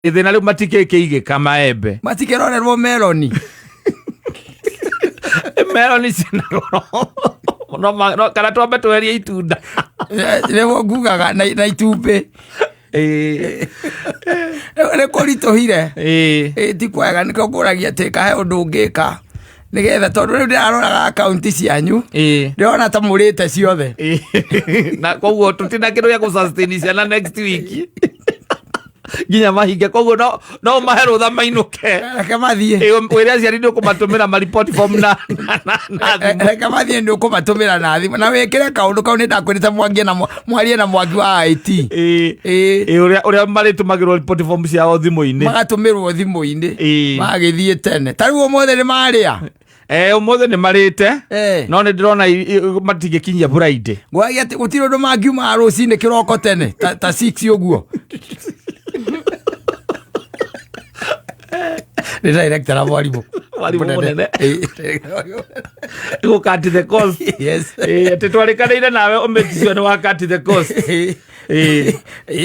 Thĩna rĩu matikĩkĩigĩka maembe. Matikĩrorerwo meloni. Meloni ciĩna goro. No kana twambe tweherie itunda. Nĩguo ngugaga na itumbĩ. Nĩ kũritũhire. Ti kwega, nĩkĩo ngũragia atĩ kahe ũndũ ũngĩka nĩgetha, tondũ rĩu ndĩraroraga akaunti cianyu, ndĩrona ta mũrĩte ciothe. Na koguo tũtina kĩndũ gĩa kũ sustain ciana next week nginya mahinge, koguo no ũmahe rũtha mainũke. Reke mathiĩ. Wĩre aciari nĩ ũkũmatũmĩra ma report form na thimũ. Reke mathiĩ, nĩ ũkũmatũmĩra na thimũ na wĩkĩre kaũndũ kau nĩ ndakwĩrĩte mwangie na mwarie na Mwangi wa IT. Ũrĩa marĩtũmagĩrwo report form ciao thimũ-inĩ. Magatũmĩrwo thimũ-inĩ. Magĩthiĩ tene. Ta rĩu ũmũthĩ nĩ marĩa. Ũmũthĩ nĩ marĩte. No nĩ ndĩrona matingĩkinyia Friday. Ngwagia atĩ gũtirĩ ũndũ mangiuma rũcinĩ kĩroko tene ta 6 ũguo. Nĩ director na mwarimũ. Mwarimũ mũnene. Gũ cut the cost. Yes. Atĩ twarĩkanĩire nawe ũmĩticio nĩ wa cut the cost.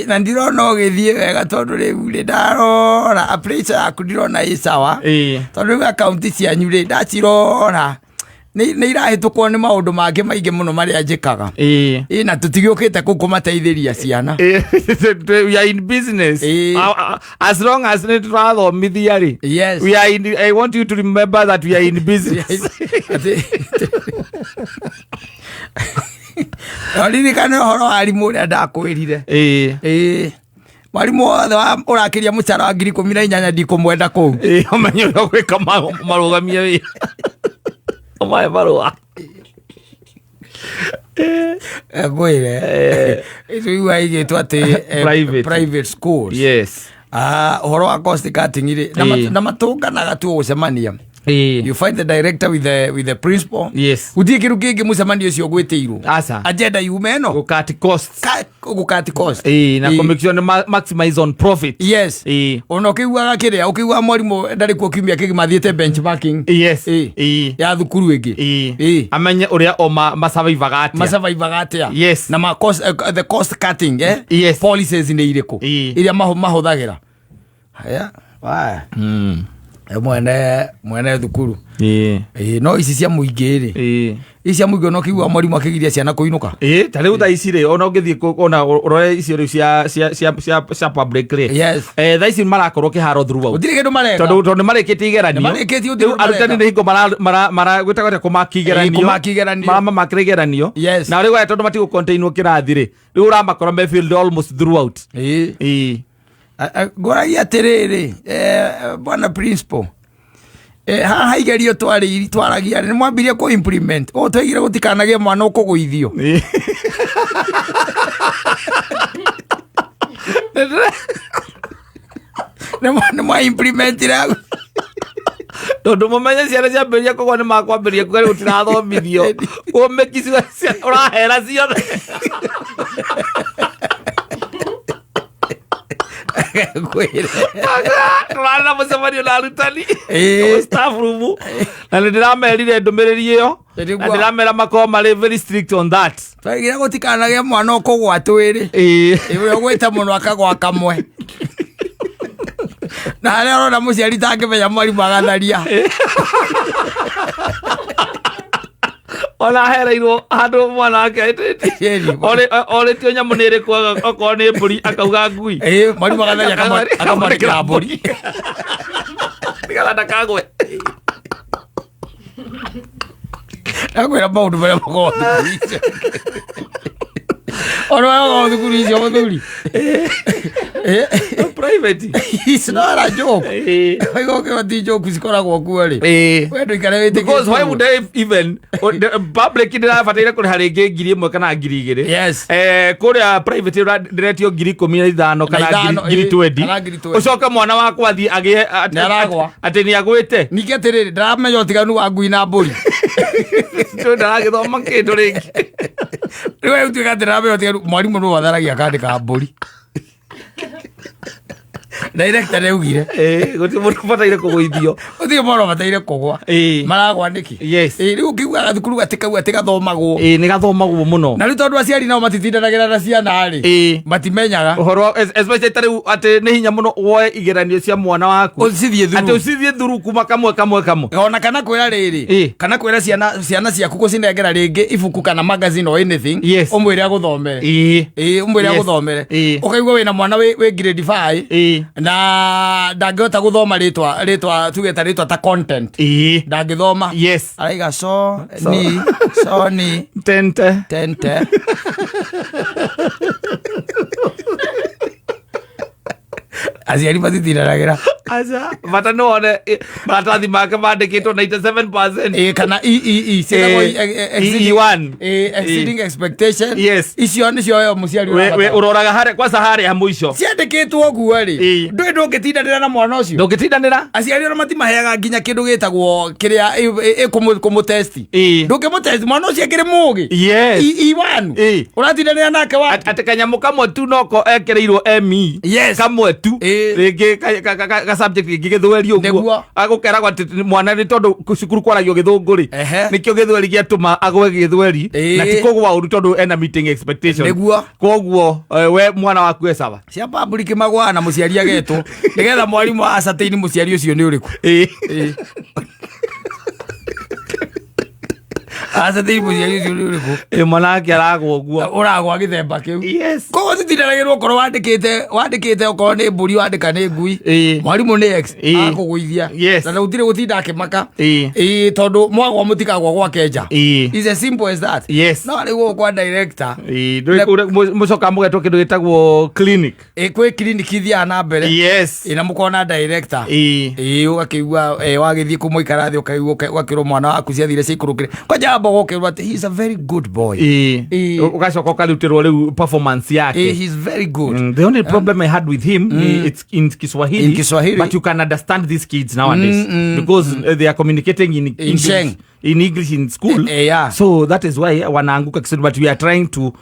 Na ndirona ũgĩthiĩ wega, tondũ rĩu rĩ ndarora appraisal yaku ndirona ĩ sawa. Tondũ rĩu akaunti cianyu rĩ ndacirora nĩ irahĩtũkwo nĩ maũndũ mangĩ maingĩ mũno marĩa njĩkaga. Na tũtigĩũkĩte kũu kũmateithĩria ciana. We are in business. As long as nĩ tũrathomithia rĩ. We are in, I want you to remember that we are in business. Ririkane ũhoro wa arimũ ũrĩa ndakwĩrire. Mwarimũ wothe ũrakĩria mũcara wa 18,000 ndikũmwenda kũu. Ũmenye ũrĩa ũgwĩka marũgamie wĩra. Ũmahe marũa. Ngwĩre ĩtũigua ĩgĩtwo atĩ Private. Private schools. Yes. Ah, ũhoro wa cost cutting rĩ na matũnganaga tu gũcemania. You find the director with the principal. Gũtirĩ kĩndũ kĩngĩ mũcemanio ũcio gwĩtĩirwo. Aca. Agenda yume ĩno. Gũ cut costs. Gũ cut cost. Na kũ make sure nĩ maximize on profit. Yes. Ona ũkĩiguaga kĩrĩa ũkĩiguaga mwarimũ ndarĩ kuo kiumia kĩgima athiĩte benchmarking. Ya thukuru ĩngĩ. Amenye ũrĩa o masurvivaga atĩa. Masurvivaga atĩa. Na the cost cutting policies nĩ irĩkũ iria mahũthagĩra. Haya, waya. Mwene thukuru. No ici cia mũingĩ rĩ, ici cia mũingĩ ona ũkĩigua mwarimũ akĩgiria ciana kũinũka. Ta rĩu thaa ici rĩ, ona ũngĩthiĩ ona ũrore icio rĩu cia public rĩ. Thaa ici marakorwo kĩharo throughout. Gũtirĩ kĩndũ mareka. Tondũ nĩ marĩkĩtie igeranio. Nĩ marĩkĩtie, gũtirĩ Rĩu ũndũ arutani mareka. nĩ hingo mara gwĩtagwo atĩa, kũmaki igeranio. Kũmaki igeranio. Maramamakĩra igeranio. Na rĩu aya tondũ matigũ containwo kĩrathi rĩ, rĩu ũramakora me field almost throughout. Ngũragia atĩrĩrĩ, bwana principal, haha igerio twarĩ twaragia nĩ mwambirie kũ implement ũũ twaigire gũtikanagĩe mwana ũkũgũithio. Nĩ mwa implementire? Tondũ mũmenye ciana ciambĩrĩria kũgwa nĩ makwambĩrĩria kuga rĩu tirathomithio ũmĩki ũrahera ciothe. Ngwĩre. Tũrarĩ na mũcemanio na arutani staff room na nĩ ndĩramerire ndũmĩrĩri ĩyo na ndĩramera makorwo marĩ very strict on that. Twaigire gũtikanagĩe mwana ũkũgwa twĩrĩ. Ũrĩa ũgwĩte mũno akagwa kamwe na harĩa ũrona mũciari tangĩmenya mwarimũ agatharia. Ona hereirwo handũ mwana wake orĩtio nyamũ nĩ ĩrĩkũ, okorwo nĩ mbũri akauga ngui. Mwarimũ agatharia akamwandĩkĩra mbũri. Nĩgetha ndakagwe. Ndakwĩra maũndũ marĩa makoragwo thukuru icio, ona marĩa makoragwo thukuru icio, mũthuri. Private. It's not a joke. Oiga ti joke cikoragwo kuo rĩ. We ndũikare wĩtĩkĩtie. Because why would I even the public ndĩrabataire kũrĩha rĩngĩ 1,000 kana 2,000? Kũrĩa private ndĩretio 15,000 kana ithano, ngiri 20. Kana 20,000. Ũcoke mwana wakwa athiĩ agĩe Nĩ aragwa. Atĩ nĩ agwĩte. Ningĩ atĩrĩrĩ, ndaramenya ũtiganu wa ngui na mbũri. Ndaragĩthoma kĩndũ rĩngĩ. Rĩu we ũtuĩka atĩ ndaramenya ũtiganu, mwarimũ nĩwe atharagia akandĩka mbũri. Director nĩaugire. Gũtirĩ mũndũ ũbataire kũgũithio. Gũtirĩ mwana ũbataire kũgwa. Maragwa nĩkĩ? Yes. Rĩu ũkĩuga gathukuru atĩ kau atĩ gathomagwo. Ĩĩ, nĩ gathomagwo mũno. Na rĩu tondũ aciari nao matitindanagĩra na ciana rĩ, matimenyaga. Ũhoro especially ta rĩu atĩ nĩ hinya mũno woe igeranio cia mwana waku. Ũcithiĩ through. Atĩ ũcithiĩ through kuma kamwe kamwe kamwe. Ona kana kwĩra rĩrĩ, kana kwĩra ciana ciaku gũcinengera rĩngĩ ibuku kana magazine or anything, ũmwĩre agũthomere. Ĩĩ, ũmwĩre agũthomere. Ũkaigua wĩna mwana wĩ grade 5 na ndangĩhota gũthoma rĩtwa tuge ta rĩtwa ta content. Ndangĩthoma. Araiga so, ni, so ni. Tente. Tente. Aciari matitindanagĩra. Aca, bata nĩ wone maratathi make mandĩkĩtwo 97%. Ĩĩ, kana E, E, E, ciĩtagwo EE1. Exceeding expectation. Yes. Icio nĩcio we mũciari We ũrabatara. ũroraga harĩa kwanza harĩa mũico. Ciandĩkĩtwo ũguo rĩ, ndũĩ ndũngĩtindanĩra na mwana ũcio. Ndũngĩtindanĩra. Aciari ona matimaheaga nginya kĩndũ gĩtagwo kĩrĩa ĩkũmũtesti. Ndũngĩmũtesti mwana ũcio akĩrĩ mũgĩ. Yes. E1. Ũratindanĩra nake wa Atĩ kanyamũ kamwe tu noko ekereirwo ME. Yes. Kamwe tu. Rĩngĩ ka subject kĩngĩ gĩthweri ũguo. Nĩguo. Agũkeragwo atĩ mwana nĩ tondũ cukuru kwaragio gĩthũngũ rĩ. Nĩkĩo gĩthweri gĩatũma agwe gĩthweri. Na ti kũgwa ũru tondũ ena meeting expectation. Nĩguo. Koguo we mwana waku e sawa. Cia public magwaga na mũciari agetwo nĩgetha mwarimũ ascertain mũciari ũcio nĩ ũrĩkũ. Ascertain mũciari ũcio nĩ ũrĩkũ. Mwana wake aragwa ũguo. Ũragwa gĩthemba kĩu. Yes. Koguo titindanagĩrwo okorwo wandĩkĩte okorwo nĩ mbũri wandĩka nĩ ngui. Mwarimũ nĩ X akũgũithia. Yes. Na gũtirĩ gũtinda akĩmaka. Tondũ mwagwa mũtikagwa gwake nja. It's as simple as that. Yes. No rĩu gũkũ kwa director. Mũcoka mũgetwo kĩndũ gĩtagwo clinic. Kwĩ clinic ithiaga na mbere. Yes. Na mũkona director. Ũgakĩigua, wagĩthiĩ kũmũikara thĩ ũkaigua ũgakĩrwo mwana waku ciathire ciikũrũkire. Kwanja amba ũgokĩrwo atĩ he is a very good boy. Ũgacoka ũkarutĩrwo rĩu performance yake. He is very good. The only problem I had with him, it's in Kiswahili. In Kiswahili. But you can understand these kids nowadays because they are communicating in English. Sheng. In English in school. Yeah. So that is why wanaanguka Kiswahili, but we are trying To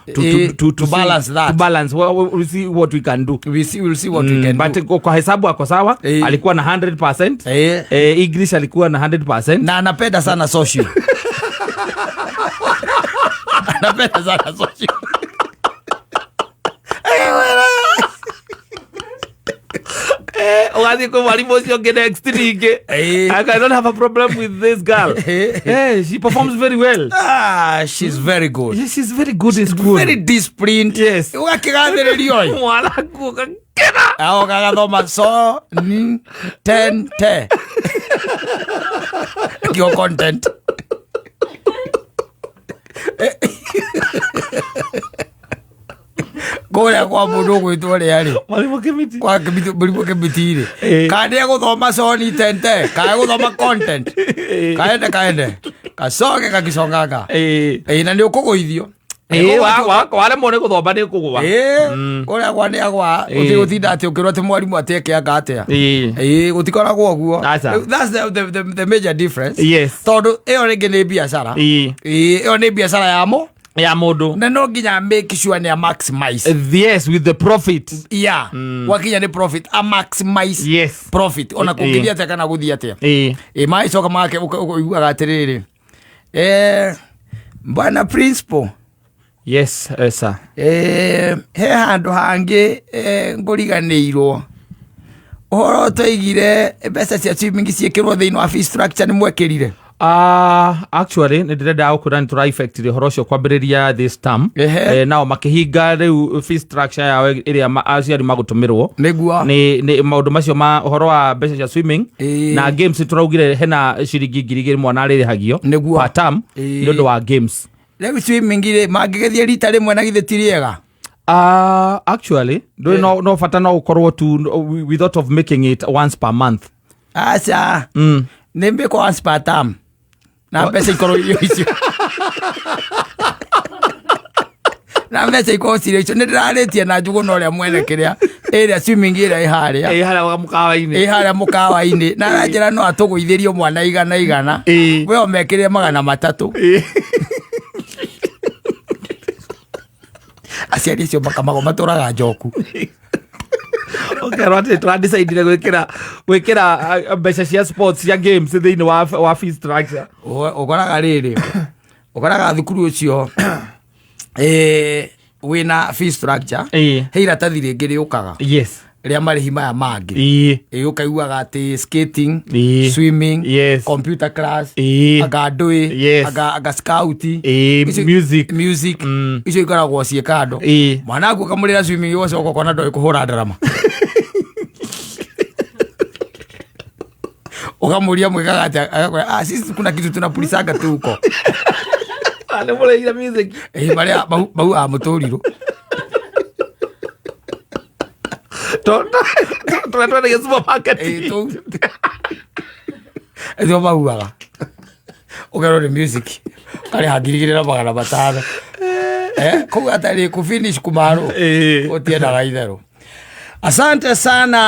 balance that. To balance. We see what we can do. We see, we'll see what we can but do. Kwa hesabu ako sawa. Alikuwa na 100%. English alikuwa na 100%. Na anapenda sana social. Anapenda sana social. Ũgathiĩ kwĩ mwarimũ ũcio ũngĩ next rĩngĩ. I don't have a problem with this girl. She performs very well. She's very good. Yes, she's very good in school. Very disciplined. Yes. Ũgakĩgathĩrĩrio ĩ. Mwana waku ũgakena. Aoka agathoma so, n, ten, te. Your content. Kũrĩa kwa mũndũ ũgwĩtwo rĩa rĩ. Mwarimũ Kĩmiti. Kwa Kĩmiti, mwarimũ Kĩmiti rĩ. Kana nĩ egũthoma soni tente, kana egũthoma content. Kaende, kaende. Kacoke gakĩconganga. Na nĩ ũkũgũithio. Waremwo nĩ gũthoma nĩ ũkũgũa. Kũrĩa kwa nĩ agwa, ũthiĩ gũtinda atĩ ũkĩrwo atĩ mwarimũ atĩ eke anga atĩa. Gũtikoragwo ũguo. Aca. That's the major difference. Yes. Tondũ ĩyo rĩngĩ nĩ biacara. Ĩyo nĩ biacara ya mũ. Ya mũndũ. Na no nginya make sure nĩ a maximize. Yes, with the profit. Yeah. Wakinya nĩ profit, a maximize Yes. profit. Ona kũngĩthiĩ atĩa kana gũthiĩ atĩa. Magĩcoka make ũiguaga atĩrĩrĩ. Bwana principal. Yes, sir. He handũ hangĩ ngũriganĩirwo. Ũhoro twaigire mbeca cia swimming ciĩkĩrwo thĩinĩ wa fee structure nĩ mwekĩrire? Actually, nĩ ndĩrenda gũkwĩra nĩ tũra effect ũhoro ũcio kwambĩrĩria this term. Nao makĩhinga rĩu fee structure yao ĩrĩa aciari magũtũmĩrwo. Nĩguo. Nĩ maũndũ macio ma ũhoro wa mbeca cia swimming na games tũraugire hena ciringi ngiri igĩrĩ mwana arĩrĩhagio Nĩguo. per term nĩ ũndũ wa games. Rĩu swimming rĩ, mangĩgĩthiĩ rita rĩmwe na githĩ ti rĩega? Actually, ndũĩ no bata no ũkorwo tu, no, we thought of making it once per month. Aca. Nĩ mbĩkwo once per term. Na mbeca ikorwo irio icio. Na mbeca ikorwo cirĩ icio. Nĩ ndĩrarĩtie na Njũgũna ũrĩa mwene kĩrĩa, ĩrĩa swimming ĩrĩa ĩ harĩa. Ĩ harĩa mũkawa-inĩ. Ĩ harĩa mũkawa-inĩ. Na aranjĩra no atũgũithĩrie mwana igana igana. We omekĩrĩre magana matatũ. Aciari acio makamagwo matũraga njoku. Ũkerwo atĩ tũradecidire gwĩkĩra mbeca cia sports cia games thĩinĩ wa fee structure. Ũkoraga rĩrĩ, ũkoraga thukuru ũcio wĩna fee structure, he iratathi rĩngĩ rĩũkaga rĩa marĩhi maya mangĩ. Ũkaiguaga atĩ skating, swimming, computer class, anga ndũĩ, anga scout, Music. Music. Icio ikoragwo ciĩ kando. Mwana waku ũkamũrĩra swimming, ũgacoka ũkona ndoĩ kũhũra ndarama, ũkamũria mwĩkaga atĩa, agakwĩra, "Ah, sisi kuna kitu tunapulizaga tu huko." Nĩ mũrĩire music. Marĩa mau a mũtũrirũ. Tũrĩa twendagia supermarket. Tũu nĩtwo mauaga, ũkerwo nĩ music, ũkarĩha 2500. Kũu atarĩ kũ finish kumarũ, ũtiendaga itherũ. Asante sana.